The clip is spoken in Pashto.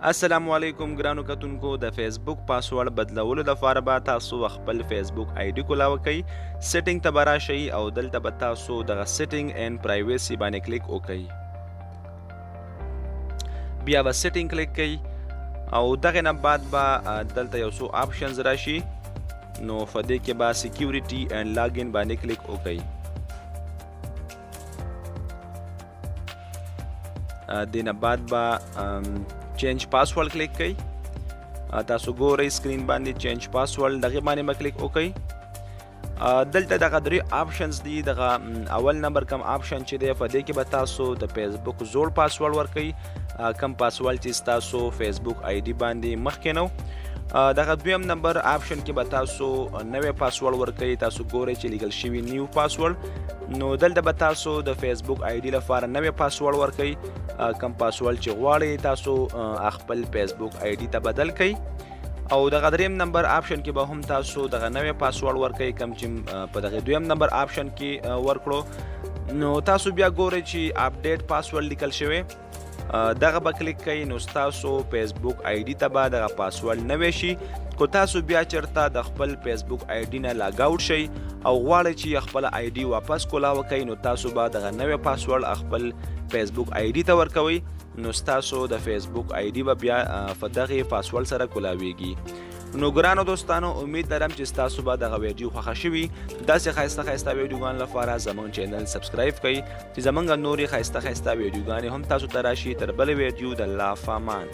السلام علیکم ګرانو کتونکو، د فیسبوک پاسورډ بدلولو لپاره به تاسو خپل فیسبوک آی ډي کولاوه کوئ، سیټینګ ته به راشئ او دلته به تاسو دغه سیټینګ اینډ پرایویسي باندې کلیک وکړئ. بیا به سیټینګ کلیک کړئ او دغه نه بعد به دلته یو څو آپشنز راشي، نو په دې کې به سکیورټي اینډ لاګین باندې کلیک وکړئ. دینه بعد به چینج پاسورډ کلیک کړئ. تاسو ګورئ سکرین باندې چینج پاسورډ، دغه باندې به کلیک وکړئ. دلته دغه درې آپشنز دي. دغه اول نمبر کم آپشن چې دی، په دې کې به تاسو د فیسبوک زوړ پاسورډ ورکړئ، کم پاسورډ چې تاسو فیسبوک آی ډي باندې مخکې نو. دغه دویم نمبر آپشن کې به تاسو نوی پاسورډ ورکړئ. تاسو ګورئ چې لیکل شوی نیو پاسورډ، نو دلته به تاسو د فیسبوک آی ډي لپاره نوی پاسورډ ورکړئ، کم پاسورډ چې غواړئ تاسو خپل فیسبوک آی ډي ته بدل کړئ. او دغه دریم نمبر آپشن کې به هم تاسو دغه نوی پاسورډ ورکړئ، کم چې په دغه دویم نمبر آپشن کې ورکړو. نو تاسو بیا ګورئ چې اپډیټ پاسورډ لیکل شوی، دغه به کلیک کړئ، نو ستاسو فیسبوک آی ډي ته به دغه پاسورډ نوی شي. کو تاسو بیا چېرته د خپل فیسبوک آی ډي نه لاګ اوټ شئ او غواړئ چې خپل آی ډي واپس کولاوه کړئ، نو تاسو به دغه نوی پاسورډ خپل فیسبوک آی ډي ته ورکوئ، نو ستاسو د فیسبوک آی ډي به بیا په دغې پاسورډ سره کولاویږي. نو ګرانو دوستانو، امید لرم چې ستاسو به دغه ویډیو خوښه شوي. داسې ښایسته ښایسته ویډیوګانو لپاره زموږ چینل سبسکرایب کړئ چې زموږ نورې ښایسته ښایسته ویډیوګانې هم تاسو ته راشي. تر بلې ویډیو د الله فامان.